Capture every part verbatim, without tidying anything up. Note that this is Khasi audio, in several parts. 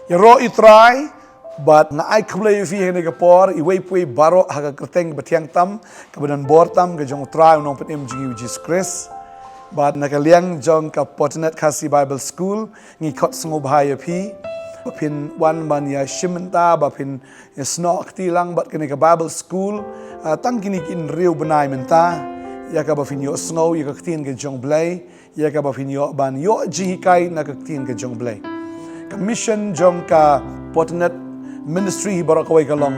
Ïaroh ïa u Trai, bad nga ai khublei ïa phi ha kane ka por, iwei pa iwei baroh ha ka kyrteng ba thiang tam, kaba don bor tam, ka jong u Trai u Nongpynim jong ngi u Jisu Khrist. Bad na ka liang jong ka Potternet Khasi Bible School, ngi khot sngewbha ïa phi, ba phin wan ban ïa shim bynta, ba phin ïa snoh kti lang bad kane ka Bible School, ah, tang kine ki hynriew bnai mynta, ïa kaba phin ïohsngew ïa ka ktien ka jong u Blei, ïa kaba phin ïoh ban ïoh jinghikai na ka ktien ka jong u Blei. Ka mission jong ka Potternet Ministry hi baroh kawei ka long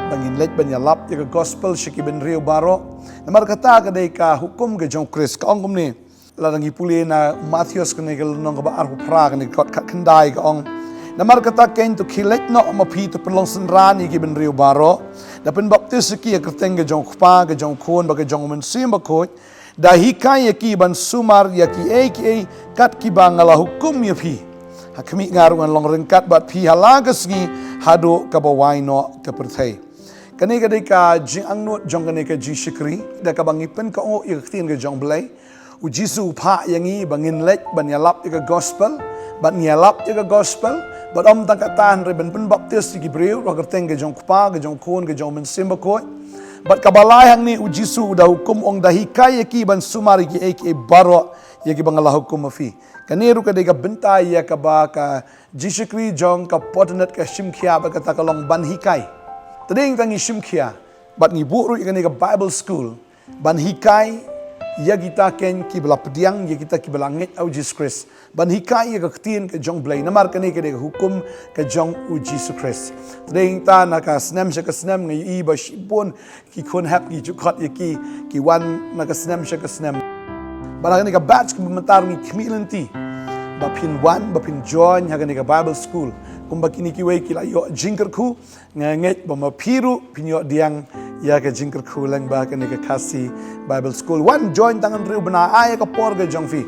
ba ngin leit ban ïalap ïa ka gospel sha ki bynriew baroh. Namar kata ka dei ka hukum ka jong u Khrist, ka ong kumne. Lada ngi pule na Mathaios kane ka lynnong kaba arphew phra, kane ka dkhot khatkhyndai, ka ong: Namar kata keiñ to khie leit noh ma phi, to pynlong synran ïa ki bynriew baroh, da pynbaptis ïa ki ha ka kyrteng ka jong u Kpa, ka jong u Khun bad ka jong u Mynsiem Bakhuid, da hikai ïa ki ban sumar ïa kiei kiei kat kiba nga la hukum ïa phi. Ha khmih, nga ruh ngan long ryngkat bad phi ha la ka sngi haduh kaba wai noh ka pyrthei. Kane ka dei ka jingangnud jong kane ka jingshakri, da kaba ngi pynkohnguh ïa ka ktien ka jong u Blei. U Jisu u phah ïa ngi ba ngin leit ban ïalap ïa ka gospel, bad ngi ïalap ïa ka gospel, bad ym tang katta hynrei ban pynbaptis ïa ki briew ha ka kyrteng ka jong u Kpa, ka jong u Khun, ka jong u Mynsiem Bakhuid. Bad kaba lai hangne, u Jisu u da hukum, ong, da hikai ïa ki ban sumar ïa kiei kiei baroh ïa kiba nga la hukum ïa phi. Kane ruh ka dei ka bynta ïa kaba ka jingshakri jong ka Potternet ka shim khia, bad kata ka long ban hikai. Te dei tang ngi shim khia bad ngi buh ruh ïa kane ka Bible School ban hikai ïa kita keiñ kiba la pdiang, ïa kita kiba la ngeit ha u Jisu Khrist, ban hikai ïa ka ktien ka jong u Blei. Namar kane ka dei ka hukum ka jong u Jisu Khrist. Te dei tang na ka snem sha ka snem nga ïohi ba shibun ki khun hep, ki ju khot ïa ki, ki wan na ka snem sha ka snem. Bad ha kane ka batch kaba mynta ngi khmih lynti ba phin wan, ba phin join ha kane ka Bible School. Kumba kine kiwei ki la ïoh jingkyrkhu, nga ngeit ba ma phi ruh phin ïoh pdiang ïa ka jingkyrkhu lyngba kane ka Khasi Bible School. Wan join tang hynriew bnai, ai ïa ka por ka jong phi.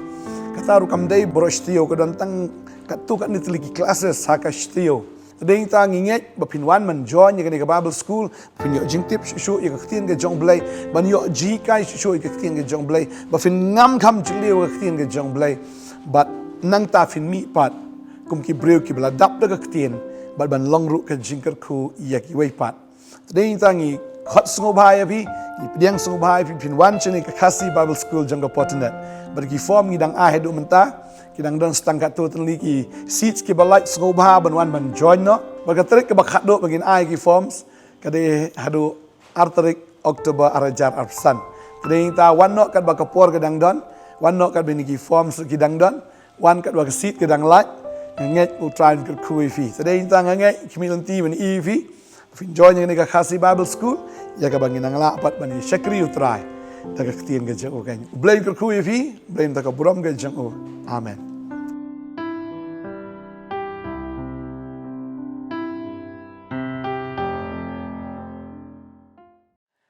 Kata ruh kam dei baroh shi taïew, ka don tang katto katne tylli ki classes ha ka shi taïew. Te dei tang ngi ngeit ba phin wan ban join ïa kane ka Bible School, phin ïoh jingtip shuh shuh ïa ka ktien ka jong u Blei, ban ïoh jinghikai shuh shuh ïa ka ktien ka jong u Blei, ba phin ngam kham jylliew ïa ka ktien ka jong u Blei. Bad nangta phin mih pat kum ki briew kiba la dap da ka ktien, bad ban long ruh ka jingkyrkhu ïa kiwei pat. Te dei tang ngi khot sngewbha ïa phi, ngi pdiang sngewbha ïa phi, phin wan shane ka Khasi Bible School jong ka Potternet. Bad ki form ngi dang ai haduh mynta, ki dang don tang katto tylli ki seats kiba lait, sngewbha ban wan ban join noh. Bad ka tarik kaba khatduh ba ngin ai ki forms ka dei haduh ar tarik October ar hajar arphew san. Te dei tang wan noh katba ka por ka dang don, wan noh katba kine ki forms ki dang don, wan katba ka seat ka dang lait. Nga ngeit u Trai un kyrkhu ïa phi. Te dei tang nga ngeit khmih lynti ban ïohi ïa phi. Phin join ïa kane ka Khasi Bible School, ïa kaba ngin nang lah pat ban ïa shakri u Trai da ka ktien ka jong u keiñ. U Blei un kyrkhu ïa phi, u Blei un da ka burom ka jong u. Amen.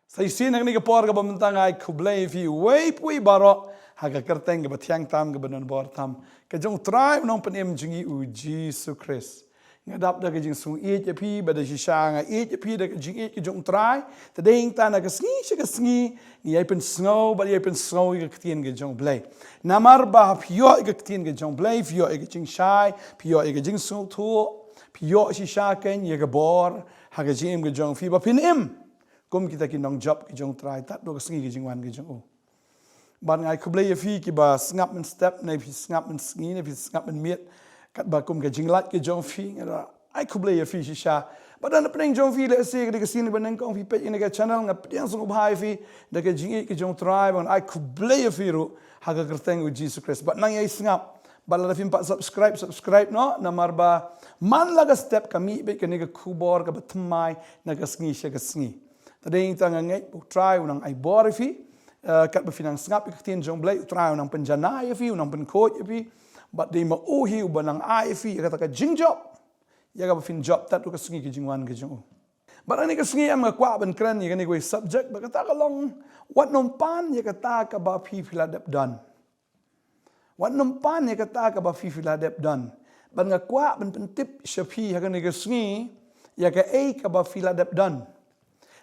Sa shisien ha kane ka por kaba mynta nga ai khublei ïa phi uwei pa uwei baroh ha ka kyrteng kaba thiang tam, kaba don bor tam, ka jong u Trai u Nongpynim jong ngi u Jisu Khrist. Nga dap da ka jingsngewïeit ïa phi, bad da shisha nga ïeit ïa phi da ka jingïeit ka jong u Trai. Te dei tang na ka sngi sha ka sngi ngi ïai pynsngew bad ïai pynsngew ïa ka ktien ka jong u Blei. Namar ba phi ïoh ïa ka ktien ka jong u Blei, phi ïoh ïa ka jingshai, phi ïoh ïa ka jingsngewthuh, phi ïoh shisha keiñ ïa ka bor ha ka jingim ka jong phi, ba phin im kum kita ki nongjop ki jong u Trai tad haduh ka sngi ka jingwan ka jong u. Bad nga ai khublei ïa phi kiba sngap mynstep, ne phi sngap mynsngi, ne phi sngap mynmiet, katba kum ka jinglait ka jong phi, nga da ai khublei ïa phi shisha. Bad da na pdeng jong phi, lehse ka dei ka sien ba nyngkong phi peit ïa kane ka channel, nga pdiang sngewbha ïa phi da ka jingïeit ka jong u Trai, bad nga ai khublei ïa phi ruh ha ka kyrteng u Jisu Khrist. Bad nang ïai sngap, bad lada phim pat subscribe, subscribe noh, namar ba man la ka step ka mih beit kane ka khubor kaba thymmai na ka sngi sha ka sngi. Te dei tang nga ngeit ba u Trai u nang ai bor ïa phi, eh, katba phi nang sngap ïa ka ktien jong u Blei, u Trai u nang pynjanai ïa phi, u nang pynkhuid ïa phi. Bad dei ma u hi uba nang ai ïa phi ïa kata ka jingjop, ïa kaba phin jop tad haduh ka sngi ka jingwan ka jong u. Bad ha kane ka sngi em nga kwah ban kren ïa kane kawei subject, bad kata ka long, wat nym pan ïa kata kaba phi phi la dep don. Wat nym pan ïa kata kaba phi phi la dep don. Bad nga kwah ban pyntip sha phi ha kane ka sngi ïa kaei kaba phi la dep don,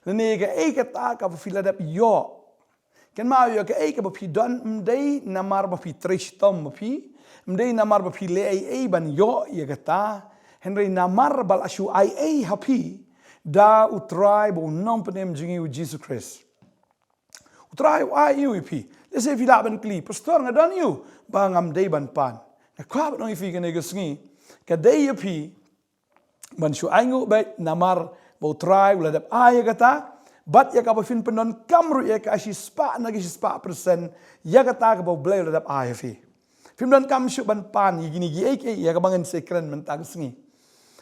lane ïa kaei kata kaba phi la dep ïoh. Kynmaw, ïa kaei kaba phi don ym dei namar ba phi trei shitom ma phi, ym dei namar ba phi leh ei ei ban ïoh ïa kata, Hynrei namar ba la shu ai ei ha phi da U Trai bad U Nongpynim jong ngi U Jisu Khrist. U Trai u ai ei ïa phi. Lehse phi lah ban kylli, Pastor, nga don ei ba ngam dei ban pan? Nga kwah ban ong ïa phi kane ka sngi, ka dei ïa phi ban shu ainguh beit namar ba U Trai u la dep ai ïa kata, bad ïa kaba phin pyndonkam ruh ïa ka shispah na ka shispah persen ïa kata kaba U Blei u la dep ai ïa phi. Phim donkam shuh ban pan ïa kine kiei kiei ïa kaba ngan sa kren mynta ka sngi.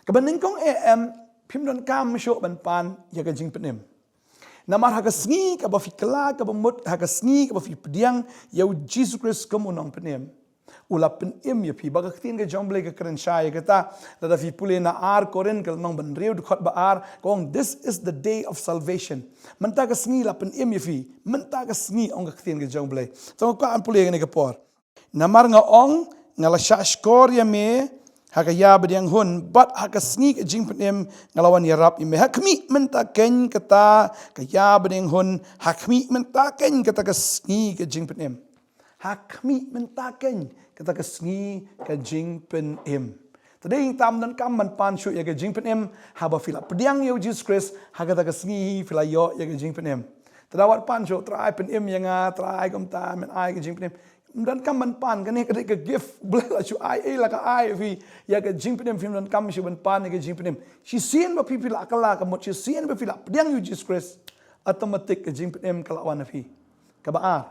Kaba nyngkong eh em, phim donkam shuh ban pan ïa ka jingpynim. Namar ha ka sngi kaba phi kylla kaba mut, ha ka sngi kaba phi pdiang ïa U Jisu Khrist kum U Nongpynim, U la pynim ïa phi. Ba ka ktien ka jong U Blei ka kren shai ïa kata, lada phi pule na ar Korinth ka lynnong ba hynriew dkhot ba ar, ka ong, "This is the day of salvation." Mynta ka sngi la pynim ïa phi. Mynta ka sngi, ong ka ktien ka jong U Blei. To nga kwah ban pule kane ka por. Namar nga ong, nga la shah shkor ïa me ha ka ïabdiang hun, bad ha ka sngi ka jingpynim nga la wan ïarap ïa me. Ha khmih mynta keiñ kata ka ïabdiang hun, ha khmih mynta keiñ kata ka sngi ka jingpynim. Ha khmih mynta keiñ kata ka sngi ka jingpynim. Te dei tang donkam ban pan shuh ïa ka jingpynim, haba phi la pdiang ïa U Jisu Khrist, ha kata ka sngi phi la ïoh ïa ka jingpynim. Te da wat pan shuh, Trai pynim ïa nga, Trai kumta, men ai ka jingpynim. Phim donkam ban pan, kane ka dei ka gift U Blei la shu ai, eh, la ka ai phi ïa ka jingpynim, phim donkam shuh ban pan ïa ka jingpynim. Shisien ba phi, phi la kylla ka mut, shisien ba phi la pdiang ïa U Jisu Khrist, automatic ka jingpynim ka la wan ha phi. Kaba ar,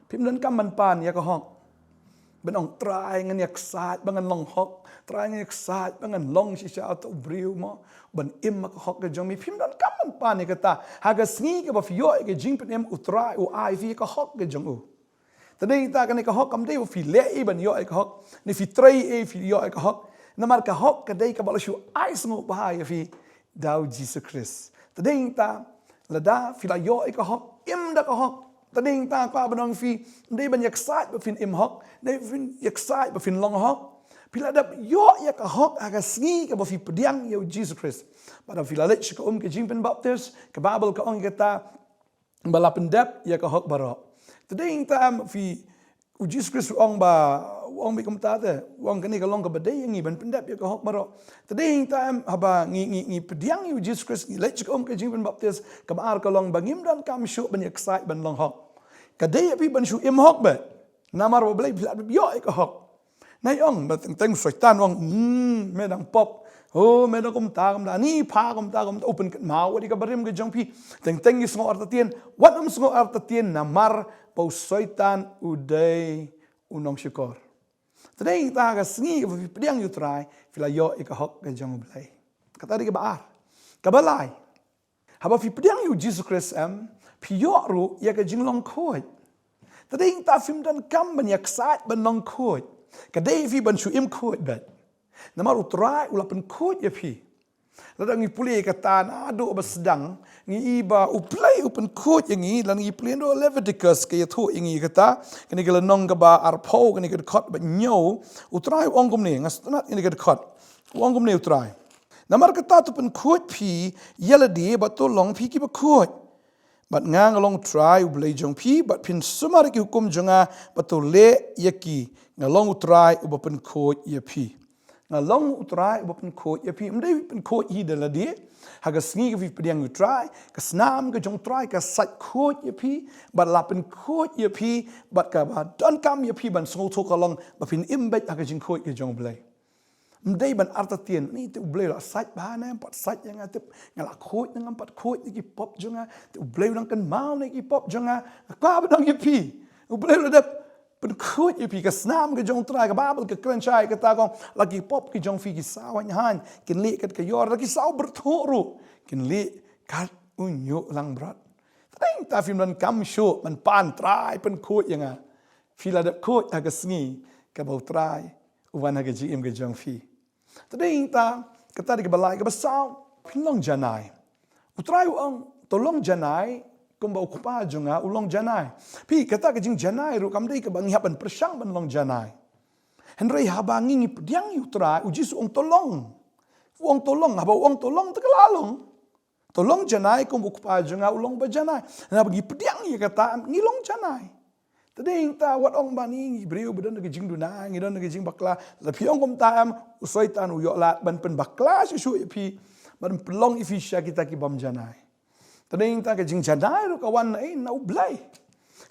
phim donkam ban pan ïa ka hok. Ban ong, Trai ngan ïaksaid ba ngan long hok, Trai ngan ïaksaid ba ngan long shisha uta u briew mo, ban im ha ka hok ka jong me. Phim donkam ban pan ïa kata. Ha ka sngi kaba phi ïoh ïa ka jingpynim, U Trai u ai phi ïa ka hok ka jong u. Te dei tang kane ka hok kam dei ba phi leh ei ban ïoh ïa ka hok, ne phi trei ei phi ïoh ïa ka hok. Namar ka hok ka dei kaba la shu ai sngewbha ïa phi da U Jisu Khrist. Te dei tang lada phi la ïoh ïa ka hok, im da ka hok. Te dei tang kwah ban ong ïa phi, ym dei ban ïaksaid ba phin im hok, ne phin ïaksaid ba phin long hok. Phi la dep ïoh ïa ka hok ha ka sngi kaba phi pdiang ïa U Jisu Khrist. Bad haba phi la leit sha ka um ka jingpynbaptis, ka Baibl ka ong ïa kata, ba la pyndep ïa ka hok baroh. Te dei tang em phi, U Jisu Khrist u ong ba, u ong beit kumta te, u ong kane ka long kaba dei ïa ngi ban pyndep ïa ka hok baroh. Te dei tang em haba ngi, ngi, ngi pdiang ïa U Jisu Khrist, ngi leit sha ka um ka jingpynbaptis, kaba ar ka long ba ngim donkam shuh ban ïaksaid ban long hok. Ka dei ïa phi ban shu im hok beit. Namar ba U Blei phi la ïoh ïa ka hok. Nai ong, ba teng teng u Soitan u ong, "Hmm, me dang pop. Oh, me dang kumta kumta, ni pha kumta kumta, u pynkynmaw ïa ka barim ka jong phi." Teng teng ngi sngew artatien, wat nym sngew artatien namar ba u Soitan u dei u nongshukor. Te dei tang ha ka sngi kaba phi pdiang ïa U Trai, phi la ïoh ïa ka hok ka jong U Blei. Kata dei kaba ar. Kaba lai, haba phi pdiang ïa U Jisu Khrist em, phi ïoh ruh ïa ka jinglong khuid. Te dei tang phim donkam ban ïaksaid ban long khuid. Ka dei ïa phi ban shu im khuid beit. Namar U Trai u la pynkhuid ïa phi. Lada ngi pule ïa kata naduh ba sdang, ngi i ba U Blei u pynkhuid ïa ngi, lada ngi pule naduh Leviticus ka ïathuh ïa ngi ïa kata, kane ka lynnong kaba arphew, kane ka dkhot ba hynñiew, U Trai u ong kumne, nga sngewtynnat kane ka dkhot. U ong kumne U Trai. Namar kata to pynkhuid phi ïa lade bad to long phi kiba khuid. Bad nga nga long U Trai U Blei jong phi, bad phin sumar ïa ki hukum jong nga bad to leh ïa ki. Nga long U Trai uba pynkhuid ïa phi. Nga long U Trai uba pynkhuid ïa phi. Ym dei pynkhuid hi da lade. Ha ka sngi kaba phi pdiang ïa U Trai, ka snam ka jong U Trai ka sait khuid ïa phi, bad la pynkhuid ïa phi, bad kaba donkam ïa phi ban sngewthuh ka long ba phin im beit ha ka jingkhuid ka jong U Blei. Ym dei ban artatien, ni te U Blei u la sait bha ne em pat sait ïa nga, te nga la khuid ne em pat khuid na ki pop jong nga, te U Blei u dang kynmaw na ki pop jong nga. Nga kwah ban ong ïa phi, U Blei u la dep pynkhuid ïa phi. Ka snam ka jong U Trai, ka Baibl ka kren shai kata, ka ong, la ki pop ki jong phi ki saw haiñ haiñ, kin lieh kat ka ïor, la ki saw byrthuh ruh kin lieh kat u ñiuh langbrot. Te dei tang phim donkam shuh ban pan, Trai pynkhuid ïa nga. Phi la dep khuid ha ka sngi kaba U Trai u wan ha ka jingim ka jong phi. Te dei tang, kata dei kaba lai. Kaba saw, phin long janai. U Trai u ong, to long janai kumba U Kpa jong nga u long janai. Phi, kata ka jingjanai ruh kam dei kaba ngi hap ban pyrshang ban long janai. Hynrei haba ngi, ngi pdiang ïa U Trai, U Jisu u ong to long. U ong to long, haba u ong to long, te ka la long. To long janai kum U Kpa jong nga u long ba janai. Haba ngi pdiang ïa kata, ngi long janai. Te dei ngi ta wat ong ba ngi, ngi briew ba don ka jingduna, ngi don ka jingbakla. Lada phi ong kumta em, u Soitan u ïoh lad ban pynbakla shuh shuh ïa phi, ban pynlong ïa phi sha kita ki bym janai. Te dei ngi ta ka jingjanai ruh ka wan na, eh, na U Blei.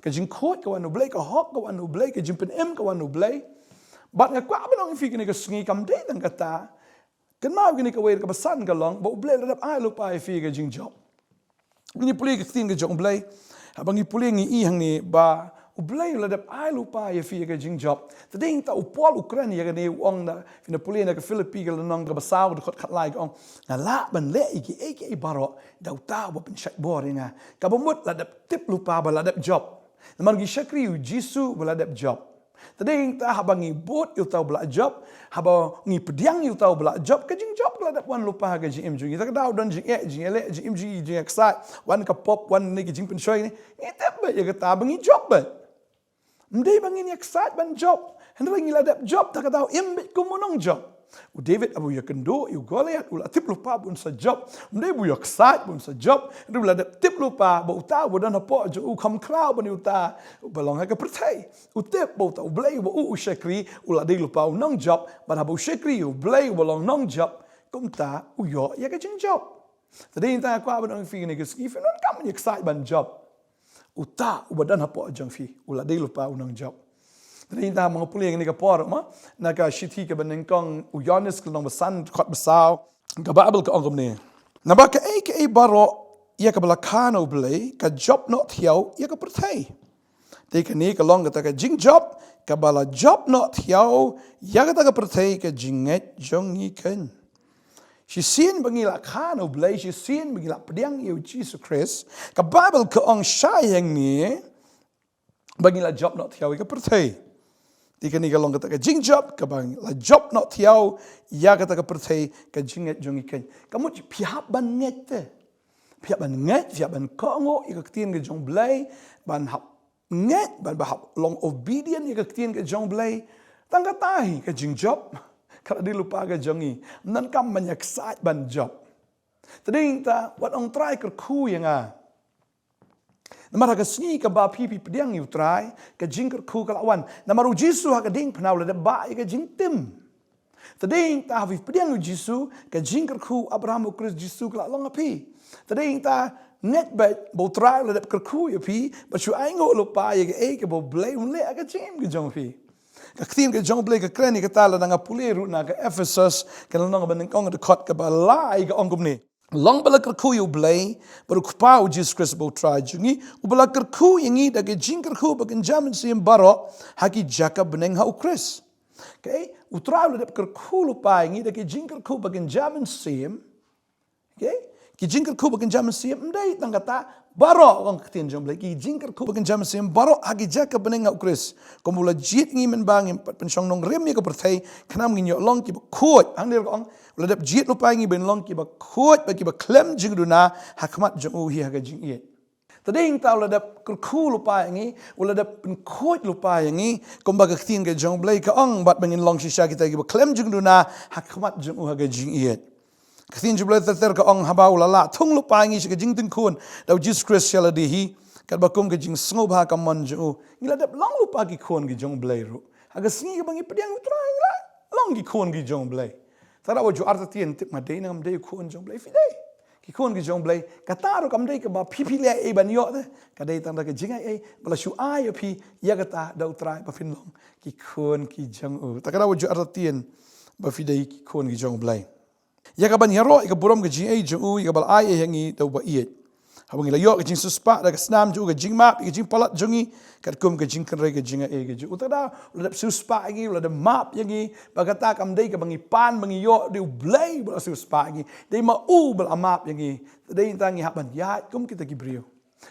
Ka jingkhuid ka wan na U Blei, ka hok ka wan na U Blei, ka jingpynim ka wan na U Blei. Bad nga kwah ban ong ïa phi kane ka sngi kam dei tang kata. Kynmaw kane kawei kaba san ka long ba U Blei u la dep ai lypa ïa phi ka jingjop. Ngi pule ka ktien ka jong U Blei. Haba ngi pule ngi i hangne ba U Blei u la dep ai lypa ïa phi ka jingjop. Te dei ngi ta u Paul u kren ïa kane u ong da, phin da pule na ka Philippi ka lynnong kaba saw ka dkhot khatlai ka ong, nga lah ban leh ïa kiei kiei baroh da uta uba pynshait bor ïa nga. Kaba mut la dep tip lypa ba la dep jop. Namar ngi shakri ïa U Jisu ba la dep jop. Te dei ngi ta haba ngi bud ïa uta uba la jop, haba ngi pdiang ïa uta uba la jop, ka jingjop ka la dep wan lypa ha ka jingim jong ngi. Te ka daw don jingeh, jingeh leh, jingim jong ngi, jingeh ksaid, wan ka pop, wan ne ka jingpynshoi ne. Ngi tip beit ïa kata ba ngi jop beit. Ym dei ba ngin ïa ksaid ban jop. Hynrei ngi la dep jop, te ka daw im beit kum u nongjop. U David haba u ïakynduh ïa u Goliath u la tip lypa ba un sa jop. Ym dei ba u ïa ksaid ba un sa jop. Hynrei u la dep tip lypa ba uta uba don hapoh jong u kham khraw ban ïa uta uba long ha ka pyrthei. U tip ba uta U Blei uba u, u shakri u la dei lypa u nongjop. Bad haba u shakri ïa U Blei uba long nongjop, kumta u ïoh ïa ka jingjop. Te dei ngi ta kwah ban ong ïa phi kane ka sngi, phi donkam ban ïa ksaid ban jop. Uta uba don hapoh jong phi u la dei lypa u nongjop. Te dei ngi ta, ma nga pule ïa kane ka por ma na ka shithi kaba nyngkong u Ïoannis ka lynnong ba san dkhot ba saw. Ka Baibl ka ong kumne. Naba kaei kaei baroh ïa kaba la kha na U Blei ka jop noh thiaw ïa ka pyrthei. Te kane ka long kata ka jingjop kaba la jop noh thiaw ïa kata ka pyrthei, ka jingngeit jong ngi keiñ. Shisien ba ngi la kha na U Blei, shisien ba ngi la pdiang ïa U Jisu Khrist, ka Baibl ka ong shai hangne ba ngi la jop noh thiaw ïa ka pyrthei. Te kane ka long kata ka jingjop kaba la jop noh thiaw ïa kata ka pyrthei, ka jingngeit jong ngi keiñ. Ka mut phi hap ban ngeit te. Phi hap ban ngeit, phi hap ban kohnguh ïa ka ktien ka jong U Blei, ban hap ngeit, ban ba hap long obedient ïa ka ktien ka jong U Blei. Tang kata hi ka jingjop ka la dei lypa ka jong ngi. Ym donkam ban ïa ksaid ban jop. Te dei ngi ta, wat ong Trai kyrkhu ïa nga. Namar ha ka sngi kaba phi phi pdiang ïa U Trai, ka jingkyrkhu ka la wan. Namar U Jisu ha ka diengphna u la dep bah ïa ka jingtim. Te dei ngi ta, haba phi pdiang ïa U Jisu, ka jingkyrkhu Abraham, U Khrist, Jisu ka la long ha phi. Te dei ngi ta, ngeit beit ba U Trai u la dep kyrkhu ïa phi, ba shu ainguh lypa ïa kaei kaba U Blei un leh ha ka jingim ka jong phi. Ka ktien ka jong U Blei ka kren ïa kata lada nga pule ruh na ka Ephesos ka lynnong ba nyngkong, ka dkhot kaba lai, ka ong kumne. Long ba la kyrkhu ïa U Blei bad U Kpa U Jisu Khrist uba U Trai jong ngi, uba la kyrkhu ïa ngi da ka jingkyrkhu ba kynja mynsiem baroh ha ki jaka bneng ha U Khrist. Okay? U Trai u la dep kyrkhu lypa ïa ngi da ka jingkyrkhu ba kynja mynsiem. Okay? Ki jingkyrkhu ba kynja mynsiem ym dei tang kata baroh, ka ktien jong U Blei, ki jingkyrkhu ba kynja mynsiem baroh ha ki jaka bneng ha U Khrist. Kumba u la jied ngi mynba ngim pat pynshong nongrim ïa ka pyrthei, khnang ngin ïoh long kiba khuid. Hangne ka ong, u la dep jied lypa ïa ngi ban long kiba khuid bad kiba khlem jingduna ha khmat jong u hi ha ka jingïeit. Te dei ngi ta, u la dep kyrkhu lypa ïa ngi, u la dep pynkhuid lypa ïa ngi, kumba ka ktien ka jong U Blei ka ong, bad ba ngin long shisha kita kiba khlem jingduna ha khmat jong u ha ka jingïeit. Ka ktien jong U Blei ter ter ka ong, haba u la lah thung lypa ïa ngi sha ka jingdon khun da U Jisu Khrist sha lade hi, katba kum ka jingsngewbha ka mon jong u, ngi la dep long lypa ki khun ki jong U Blei ruh. Ha ka sngi kaba ngi pdiang ïa U Trai ngi la long ki khun ki jong U Blei. Te da wat ju artatien, tip nga dei ne ngam dei u khun jong U Blei, phi dei. Ki khun ki jong U Blei, kata ruh kam dei kaba phi phi leh ei ban ïoh te. Ka dei tang da ka jingaiei ba la shu ai ïa phi, ïa kata da U Trai ba phin long ki khun ki jong u. Te ka da wat ju artatien ba phi dei ki khun ki jong U Blei. Ïa kaban ïaroh ïa ka burom ka jingaiei jong u, ïa kaba la ai ïa ngi da uba ïeit. Haba ngi la ïoh ka jingsiewspah da ka snam jong u, ka jingmap ïa ka jingpalat jong ngi, katkum ka jingkynrei ka jingaiei ka jong u. Te da u la dep siewspah ïa ngi, u la dep map ïa ngi, ba kata kam dei kaba ngi pan ba ngi ïoh, dei U Blei ba la siewspah ïa ngi, dei ma u ba la map ïa ngi. Te dei ngi ta, ngi hap ban ïaid kum kita ki briew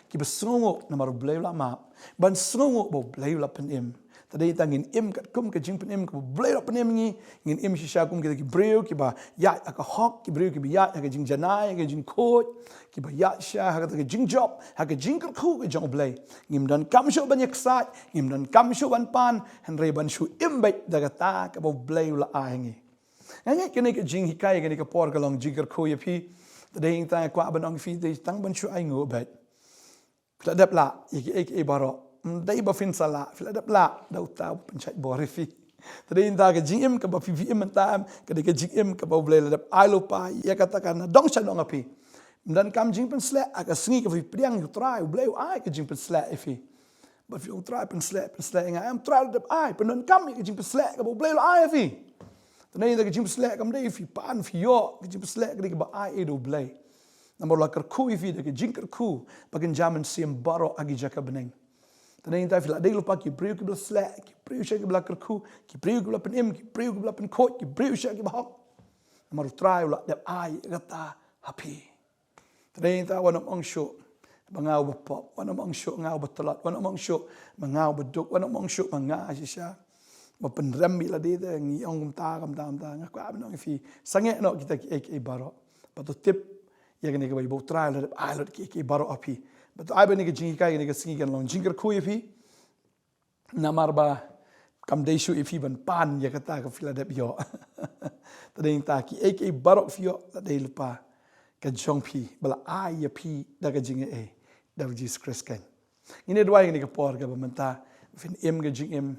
kiba sngewnguh namar U Blei u la map, ban sngewnguh ba U Blei u la pynim. Te dei ngi ta, ngin im katkum ka jingpynim kaba U Blei u la pynim ïa ngi, ngin im shisha kum kita ki briew kiba ïaid ha ka hok, ki briew kiba ïaid ha ka jingjanai, ha ka jingkhuid, kiba ïaid shisha ha kata ka jingjop, ha ka jingkyrkhu ka jong U Blei. Ngim donkam shuh ban ïaksaid, ngim donkam shuh ban pan, hynrei ban shu im beit da kata kaba U Blei u la ai ïa ngi. Nga ngeit kane ka jinghikai kane ka por ka long jingkyrkhu ïa phi. Te dei ngi ta, nga kwah ban ong ïa phi, dei tang ban shu ainguh beit. Phi la dep lah ïa kiei kiei baroh. Ym dei ba phin sa lah, phi la dep lah da uta u pynshait bor ïa phi. Te dei ynda ka jingim kaba phi, phi im mynta em, ka dei ka jingim kaba U Blei la dep ai lypa ïa kata ka na dong sha nong ha phi. Ym donkam jingpynsleh, ha ka sngi kaba phi pdiang ïa U Trai, U Blei u ai ka jingpynsleh ïa phi. Ba phi ong, Trai, pynsleh, pynsleh ïa nga em. Trai la dep ai, pyndonkam ïa ka jingpynsleh kaba U Blei u la ai ïa phi. Te dei ynda ka jingpynsleh kam dei phi pan phi ïoh, ka jingpynsleh ka dei kaba ai ïa U Blei. Namar u la kyrkhu ïa phi da ka jingkyrkhu ba kynja mynsiem baroh ha ki jaka bneng. Te dei ynda phi la dei lypa ki briew kiba la sleh, ki briew sha kiba la kyrkhu, ki briew kiba la pynim, ki briew kiba la pynkhuid, ki briew sha kiba hok. Namar U Trai u la dep ai ïa kata ha phi. Te dei ynda wat nym ong shuh ba nga uba pop, wat nym ong shuh nga uba tlot, wat nym ong shuh ba nga uba duk, wat nym ong shuh ba nga shisha ba pynrem ïa lade, te ngi ong kumta, kumta, kumta. Nga kwah ban ong ïa phi, sangeh noh kita kiei kiei baroh. Bad to tip ïa kane kaba U Trai u la dep ai lut kiei kiei baroh ha phi. Bad to ai ba kane ka jinghikai kane ka sngi kan long jingkyrkhu ïa phi. Namar ba kam dei shuh ïa phi ban pan ïa kata ka phi la dep ïoh. Te dei ynda kiei kiei baroh phi ïoh la dei lypa ka jong phi ba la ai ïa phi da ka jingaiei da U Jisu Khrist kan. Ngin ïa duwai kane ka por kaba mynta phin im ka jingim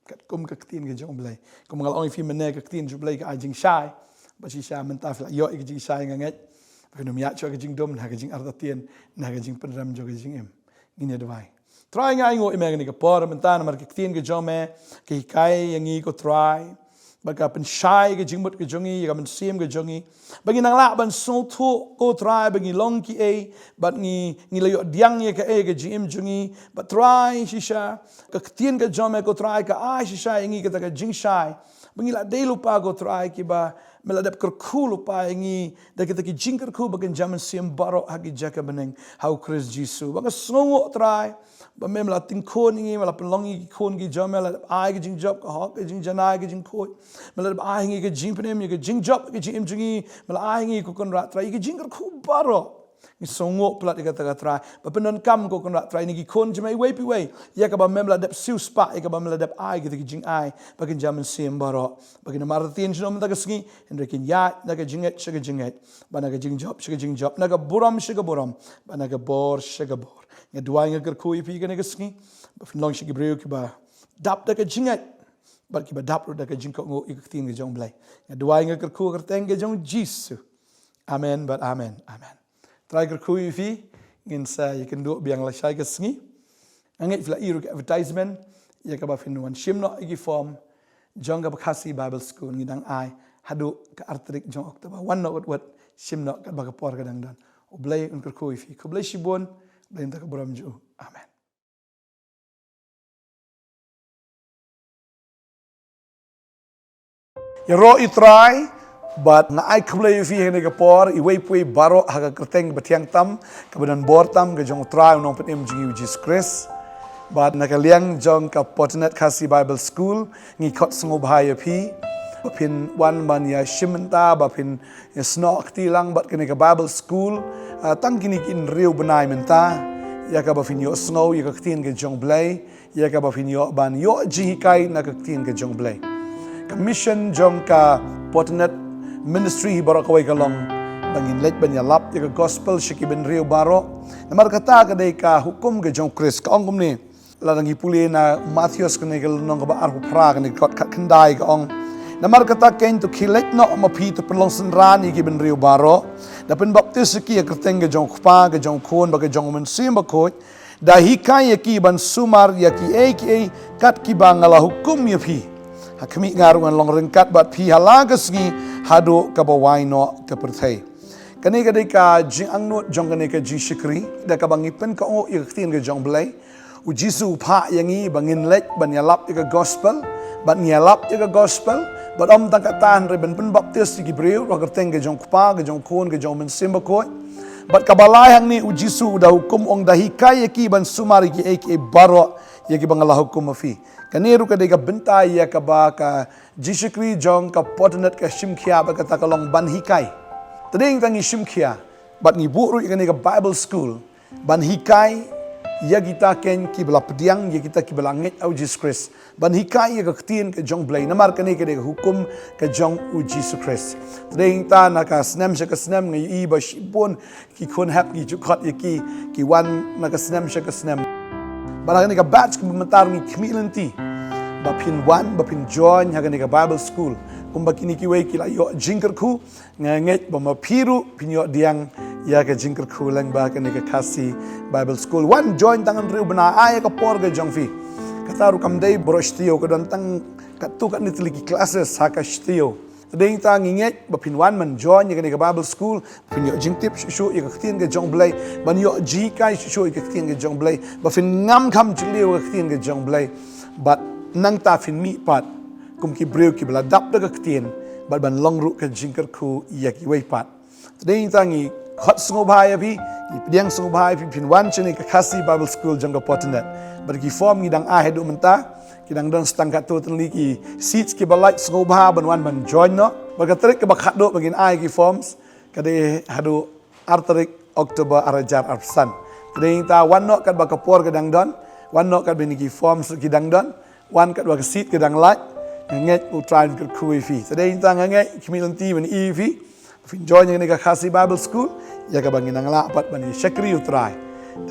katkum ka ktien ka jong U Blei. Kum nga la ong ïa phi mynne, ka ktien jong U Blei ka ai jingshai. Ba shisha mynta phi la ïoh ïa ka jingshai, nga ngeit ba phin ym ïaid shuh ha ka jingdum na ka jingartatien, na ka jingpynrem jong ka jingim. Ngin ïa duwai. Trai, nga ainguh ïa me kane ka por mynta namar ka ktien ka jong me ka hikai ïa ngi ko Trai. Ba ka pynshai ka jingmut ka jong ngi, ïa ka mynsiem ka jong ngi. Ba ngin nang lah ban sngewthuh ko Trai ba ngi long kiei, bad ngi, ngi la ïoh pdiang ïa kaei ka jingim jong ngi. Bad Trai shisha, ka ktien ka jong me ko Trai ka ai shisha ïa ngi kata ka jingshai ba ngi la dei lypa ko Trai kiba me la dep kyrkhu lypa ïa ngi da kita ki jingkyrkhu ba kynja mynsiem baroh ha ki jaka bneng ha U Khrist Jisu. Ba nga sngewnguh Trai ba mem la tyngkhun ïa ngi, me la pynlong ïa ki khun ki jong me, la dep ai ka jingjop, ka hok, ka jingjanai, ka jingkhuid. Me la dep ai ïa ngi ka jingpynim, ïa ka jingjop, ka jingim jong ngi, me la ai ïa ngi ko Kynrad Trai ïa ka jingkyrkhu baroh. Ngi sngewnguh palat ïa kata ka Trai ba pyndonkam ko Kynrad Trai ïa ngi ki khun jong me iwei pa iwei ïa kaba mem la dep siewspah, ïa kaba me la dep ai kita ki jingai ba kynja mynsiem baroh. Ba kin ym artatien shuh mynta ka sngi, hynrei kin ïaid na ka jingngeit sha ka jingngeit, ba na ka jingjop sha ka jingjop, na ka burom sha ka burom, ba na ka bor sha ka bor. Nga duwai, nga kyrkhu ïa phi kane ka sngi ba phin long sha ki briew kiba dap da ka jingngeit bad kiba dap ruh da ka jingkohnguh ïa ka ktien ka jong U Blei. Nga duwai, nga kyrkhu ha ka kyrteng ka jong U Jisu. Amen bad amen. Amen. Trai kyrkhu ïa phi. Ngin sa ïakynduh biang lashai ka sngi. Nga ngeit phi la ïoh ruh ka advertisement ïa kaba phin wan shim noh ïa ki form jong kaba Khasi Bible School, ngi dang ai haduh ka ar tarik jong October. Wan noh wut wut, shim noh katba ka por ka dang don. U Blei un kyrkhu ïa phi. Khublei shibun. Blei un ai ka burom jong u. Amen. Ïaroh ïa U Trai bad nga ai khublei ïa phi ha kane ka por, iwei pa iwei baroh ha ka kyrteng ba thiang tam, kaba donbor tam ka jong U Trai U Nongpynim jong ngi U Jisu Khrist. Bad na ka liang jong ka Potternet Khasi Bible School, ngi khot sngewbha ïa phi ba phin wan ban ïashim bynta, ba phin ïasnoh kti lang bad kane ka Bible School, ah, tang kine ki hynriew bnai mynta, ïa kaba phin ïohsngew ïa ka ktien ka jong U Blei, ïa kaba phin ïoh ban ïoh jinghikai na ka ktien ka jong U Blei. Ka mission jong ka Potternet Ministry hi baroh kawei ka long ba ngin leit ban ïalap ïa ka gospel sha ki bynriew baroh. Namar kata ka dei ka hukum ka jong U Khrist, ka ong kumne. Lada ngi pule na Mathaios kane ka lynnong kaba arphew phra, kane ka dkhot khatkhyndai, ka ong, namar kata keiñ to khie leit noh ma phi, to pynlong synran ïa ki bynriew baroh, da pynbaptis ïa ki ha ka kyrteng ka jong U Kpa, ka jong U Khun bad ka jong U Mynsiem Bakhuid, da hikai ïa ki ban sumar ïa kiei kiei kat kiba nga la hukum ïa phi. Ha khmih, nga ruh ngan long ryngkat bad phi ha la ka sngi haduh kaba wai noh ka pyrthei. Kane ka dei ka jingangnud jong kane ka jingshakri, da kaba ngi pynkohnguh ïa ka ktien ka jong U Blei. U Jisu u phah ïa ngi ba ngin leit ban ïalap ïa ka gospel, bad ngi ïalap ïa ka gospel, bad ym tang katta hynrei ban pynbaptis ïa ki briew ha ka kyrteng ka jong U Kpa, ka jong U Khun, ka jong U Mynsiem Bakhuid. Bad kaba lai hangne, U Jisu u da hukum, ong, da hikai ïa ki ban sumar ïa kiei kiei baroh ïa kiba nga la hukum ha phi. Kane ruh ka dei ka bynta ïa kaba ka jingshakri jong ka Potternet ka shim khia, bad kata ka long ban hikai. Te dei tang ngi shim khia bad ngi buh ruh ïa kane ka Bible School ban hikai ïa kita keiñ kiba la pdiang, ïa kita kiba la ngeit ha U Jisu Khrist, ban hikai ïa ka ktien ka jong U Blei. Namar kane ka dei ka hukum ka jong U Jisu Khrist. Te dei tang na ka snem sha ka snem, nga ïohi ba shibun ki khun hep, ngi ju khot ïa ki, ki wan na ka snem sha ka snem. Bad ha kane ka batch kumba mynta ngi khmih lynti ba phin wan, ba phin join ha kane ka Bible School. Kumba kine kiwei ki la ïoh jingkyrkhu, nga ngeit ba ma phi ruh phin ïoh diang ïa ka jingkyrkhu lang ba kane ka Khasi Bible School. Wan join tang hynriew bnai, ai ka por ka jong phi. Kata ruh kam dei baroh shi taïew, ka don tang katto katne tylli ki classes ha ka shi taïew. Te dei nangta ngi ngeit ba phin wan ban join ïa kane ka Bible School, phin ïoh jingtip shuh shuh ïa ka ktien ka jong U Blei, ban ïoh jinghikai shuh shuh ïa ka ktien ka jong U Blei, ba phin ngam kham jylliew ka ktien ka jong U Blei, bad nangta phin mih pat kum ki briew kiba la dap da ka ktien, bad ban long ruh ka jingkyrkhu ïa kiwei pat. Te dei nangta ngi khot sngewbha ïa phi, ngi pdiang sngewbha ïa phi, phin wan shane ka Khasi Bible School jong ka Portinet. Bad ki form ngi dang ai haduh mynta, ki dang don tang katto tylli ki seats kiba lait, sngewbha ban wan ban join noh. Bad ka tarik kaba khatduh ba ngin ai ki forms ka dei haduh ar tarik October ar hajar arphew san. Te dei nangta wan noh katba ka por ka dang don, wan noh katba kine ki forms ki dang don, wan katba ka seat ka dang lait. Nga ngeit U Trai un kyrkhu ïa phi. Te dei nangta nga ngeit khmih lynti ban ïohi ïa phi, phin join ïa kane ka Khasi Bible School, ïa kaba ngin nang lah pat ban ïa shakri U Trai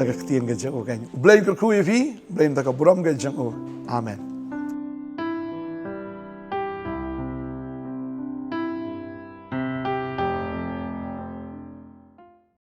da ka ktien ka jong U. Kan, U Blei un kyrkhu ïa phi, U Blei un da ka burom ka jong U. Amen.